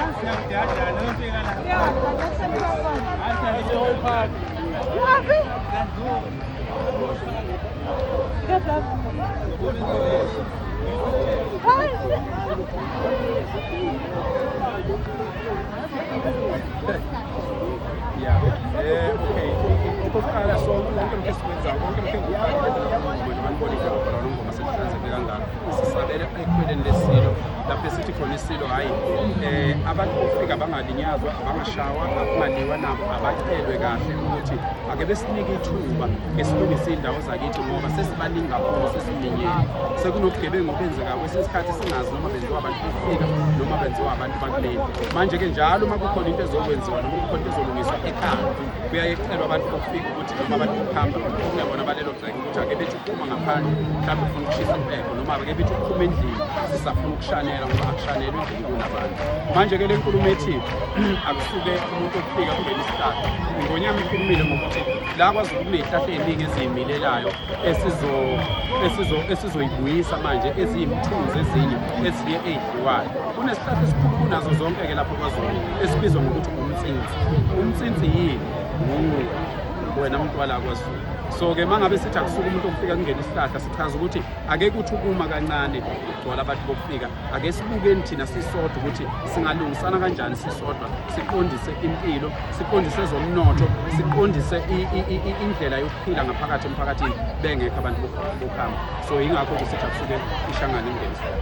Yeah, that's a problem. You happy? Good luck. Hi. Yeah. Okay. Okokuqala, so konke lokhu esikwenzayo, konke lokhu engikuqala banibona idolobha laNongoma selihlanzeke kangaka, sisabele ekhweleni lesilo lapho esithi khona isilo, hhayi, abantu bokufika bangalinyazwa, abangashawa, akungaliwa nabo, abacelwe kahle ukuthi ake besinike ithuba esilungise iy'ndawo zakithi ngoba sesibaningi kakhulu, sesiminyene, sekunobugebengu obenzeka kwesinye isikhathi singazi noma benziwa abantu bokufika noma benziwa abantu bakuleli. Manje-ke njalo uma kukhona into ezokwenziwa noma kukhona into ezolungiswa ekhaya, kuyaye kucelwa abantu bokufika ukuthi noma abantu bokuhamba okungabona balelo gceke ukuthi ake bethi ukuphuma ngaphandle, mhlawumbe ufuna ukushisa impepho, noma ake bethi ukuphuma endlini, sisafuna ukushanela ngoba akushanelwe endlini kunabantu. Manje-ke le nkulumo ethi akusuke umuntu okufika kungena isihlahla, iNgonyama ikhulumile ngokuthi la kwaZulu kuney'hlahla ey'ningi eziy'milelayo esizoyibuyisa manje, eziyimthunzi, ezinye ezinye ey'dliwayo. Kunesihlahla esikhulu kunazo zonke-ke lapho kwaZulu esibizwa ngokuthi umnsinsi. Umnsinsi yini? Nguwe wena muntu wala kwaZulu. So-ke uma ngabe sithi akusuke umuntu okufika kungena isihlahla, sichaza ukuthi ake kuthi ukuma kancane ukugcwala abantu bokufika, ake sibukeni thina sisodwa ukuthi singalungisana kanjani sisodwa, siqondise impilo, siqondise ezomnotho, siqondise indlela yokuphila ngaphakathi emphakathini bengekho abantu bokuhamba. So yingakho kusithi akusuke ishangane ingene isihlahla.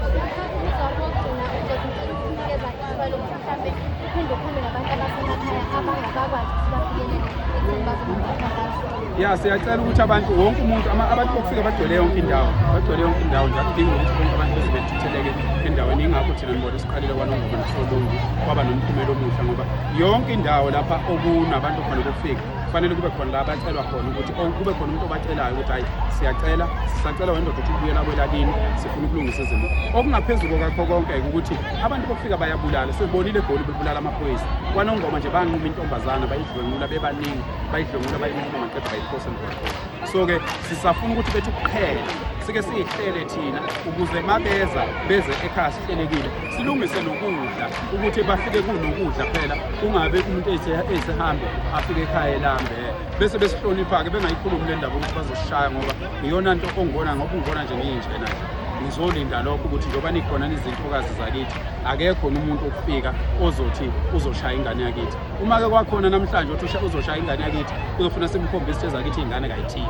Uphinde ukhulume nabantu abasemakhaya abangakakwazi ukuthi bafikelele ekutheni bazoba. Ya, siyacela ukuthi abantu, wonke umuntu, abantu bokufika bagcwele yonke indawo, bagcwele yonke indawo nje, akudingi ukuthi bonke abantu beze bethutheleke endaweni. Ingakho thina nibona siqalile kwaNongoma nasoLundi, kwaba nomphumela omuhle ngoba yonke indawo lapha okunabantu khona bokufika kufanele kube khona la abacelwa khona ukuthi oh, kube khona umuntu obacelayo ukuthi hhayi, siyacela, sisacela wendoda ukuthi ubuyela kwelakini, sifuna ukulungisa izimo. Okungaphezulu kwakho konke-ke ukuthi abantu bokufika bayabulala. Sibonile eGoli bebulala amaphoyisa. KwaNongoma nje banquma intombazana, bayidlwengula bebaningi, bayidlwengula, bayinquma, maqeda bayiphosa emgwaqweni. So-ke sisafuna ukuthi bethi ukuqhela, sike siyihlele thina ukuze mabeza beze ekhaya sihlelekile, silungise nokudla ukuthi bafike kunokudla phela, kungabe umuntu esehambe afike ekhaya elambe, bese besihlonipha-ke, bengayikhulumi le ndaba ukuthi bazosishaya, ngoba iyona nto ongibona, ngoba ungibona nje ngiyinjena nje. Ngizolinda lokho ukuthi njengoba nikhona nizintokazi zakithi, akekho umuntu okufika ozothi uzoshaya ingane yakithi. Uma-ke kwakhona namhlanje othi uzoshaya ingane yakithi, kuzofuna simkhombise ezakithi iy'ngane kayithini,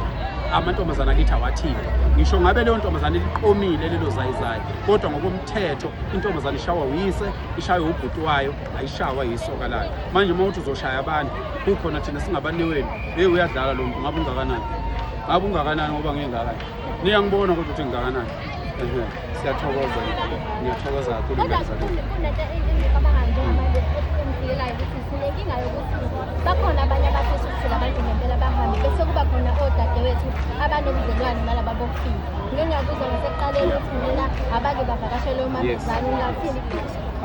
amantombazane akithi awathini. Ngisho ngabe leyo ntombazane liqomile lelo zayizayi, kodwa ngokomthetho intombazane ishawa uyise, ishaywe ubhuti wayo, ayishawa yisoka layo. Manje uma uthi uzoshaya abantu kukhona thina singabanewenu, hey, uyadlala lo muntu. Ngabe ungakanani? Ngabe ungakanani? Ngoba ngingaka, niyangibona kodwa ukuthi ngingakanani. Ehe, siyathokoza, ngiyathokoza kakhulu. Kodwa ingane zakithi. Kunento engicabangayo njengamanje engifikelayo ukuthi sinenkinga yokuthi bakhona abanye abafisa ukuthi labantu ngempela bahambe, bese kuba khona odadewethu abanobudlelwane nalaba bokufika. Ngike ngakuzwa ngasekuqaleni ukuthi mina abake bavakashele omamezane, ungathini?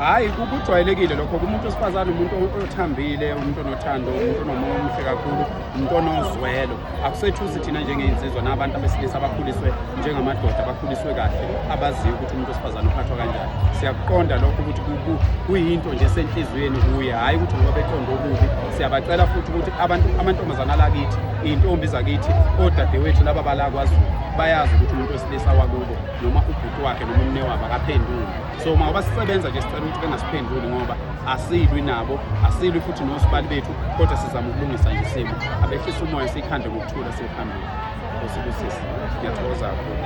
Hhayi, kujwayelekile lokho kumuntu wesifazane, umuntu othambile, umuntu onothando, umuntu onomoya omuhle kakhulu, umuntu onozwelo. Akusethusi thina njengey'nsizwa nabantu abesilisa abakhuliswe njengamadoda, abakhuliswe kahle, abaziyo ukuthi umuntu wesifazane uphathwa kanjani. Siyakuqonda lokho ukuthi kuyinto nje esenhliziyweni kuye, hhayi ukuthi ngoba beqonde okubi. Siyabacela futhi ukuthi abantu, amantombazane alakithi, iy'ntombi zakithi, odadewethu laba bala kwaZulu, bayazi ukuthi umuntu wesilisa wakubo noma ubhuti wakhe noma umne wabo akaphenduli. So ngoba sisebenza nje, sicela ukuthi bengasiphenduli ngoba asilwi nabo, asilwi futhi nosibali bethu, kodwa sizama ukulungisa nje isimo. Abehlisa umoya, siyikhande ngokuthula, siye phambili. Osibusise, ngiyathokoza kakhulu.